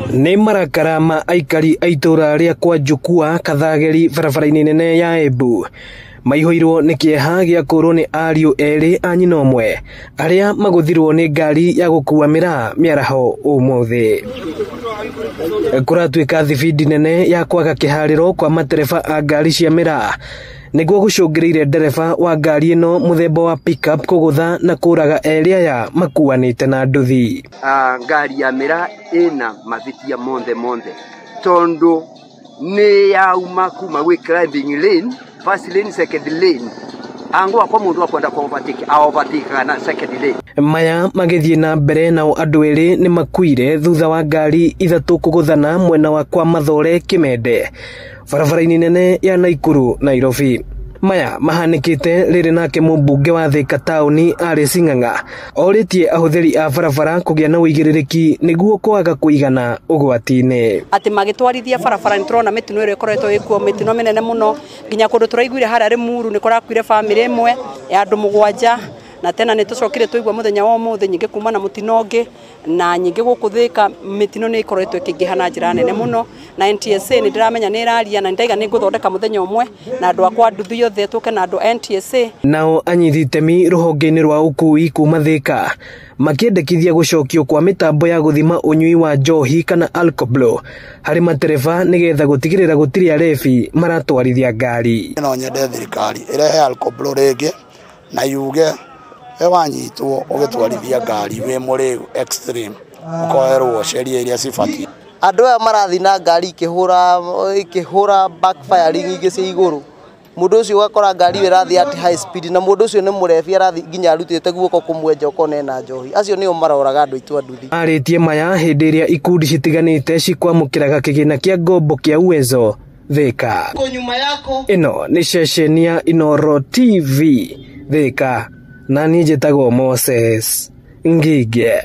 Nĩ marakara ma aikari a itũũra rĩa kwa Njukua Kathageri barabara-inĩ nene ya Embu maihũirwo nĩ kĩeha gĩa kũũrwo nĩ ariũ erĩ a nyina ũmwe arĩa magũthirwo nĩ ngari ya gũkua mĩraa mĩaraho ũmũthĩ. Kũratuĩka thibindi nene ya kwaga kĩharĩro kwa matereba a ngari cia mĩraa nĩguo gũcũngĩrĩire ndereba wa ngari ĩno mũthemba wa pickup kũgũtha na kũraga erĩ aya makuanĩte na nduthi. Ngari ya mĩraa ĩna mavĩtia monthe monthe tondu nĩ yauma kuma gwĩ climbing lane, first lane, second lane, angu akwa mundu akwenda ku overtake a overtake na second lane. Maya magĩthiĩ na mbere nao andũ erĩ nĩ makuire thutha wa ngari ithatũ kũgũthana mwena wa kwa Mathore Kĩmende barabara-inĩ nene ya Naikuru Nairobi. Maya mahanĩkĩte rĩrĩ nake mũmbunge wa Thika taũni Alice Ng'ang'a orĩtie ahũthĩri a barabara kũgĩa na ũigĩrĩrĩki nĩguo kwaga kũigana ũgwati-inĩ. Atĩ magĩtwarithia barabara nĩ tũrona mĩtino ĩrĩa ĩkoretwo ĩkuo, mĩtino mĩnene mũno nginya kũndũ tũraiguire harĩa Limuru nĩ kũrakuire bamĩrĩ ĩmwe ya andũ 7, na tena nĩ tũcokire tũigua mũthenya wa ũmũthĩ nyingĩ kuma na mũtino ũngĩ, na nyingĩ gũkũ Thika mĩtino nĩ ĩkoretwo ĩkĩingĩha na njĩra nene mũno, na NTSA nĩ ndĩramenya nĩ ĩraria na nĩndaiga nĩ ngũthondeka mũthenya ũmwe na andũ akwa nduthi yothe tũke na andũ a NTSA. Nao anyiti itemi rũhonge-inĩ rwa ũkui kuma Thika makĩendekithia gũcokio kwa mĩtambo ya gũthima ũnyui wa njohi kana alcoblow harĩ matereba nĩgetha gũtigĩrĩra gũtirĩ arebi maratwarithia ngari. No nyende thirikari ĩrehe alcoblow rĩngĩ na yuge we wanyitwo ũgĩtwarithia ngari wĩ mũrĩu extreme ũkoerwo sheria iria cibatiĩ. Andũ aya marathiĩ na ngari ikĩhũra backfiring ingĩ cia igũrũ, mũndũ ũcio ũgakora ngari ĩyo ĩrathiĩ at high speed na mũndũ ũcio nĩ mũrebi arathiĩ nginya arutĩte guoko kũmwe nja ũkona ena njohi. Acio nĩo maroraga andũ aitũ a nduthi. Arĩtie maya hĩndĩ ĩrĩa ikundi citiganĩte cikwamũkĩraga kĩgĩna kĩa ngombo kĩa Uwezo Thika. Ĩno nĩ ceceni ya Inooro TV Thika, na niĩ njĩtagwo Moses Ngige.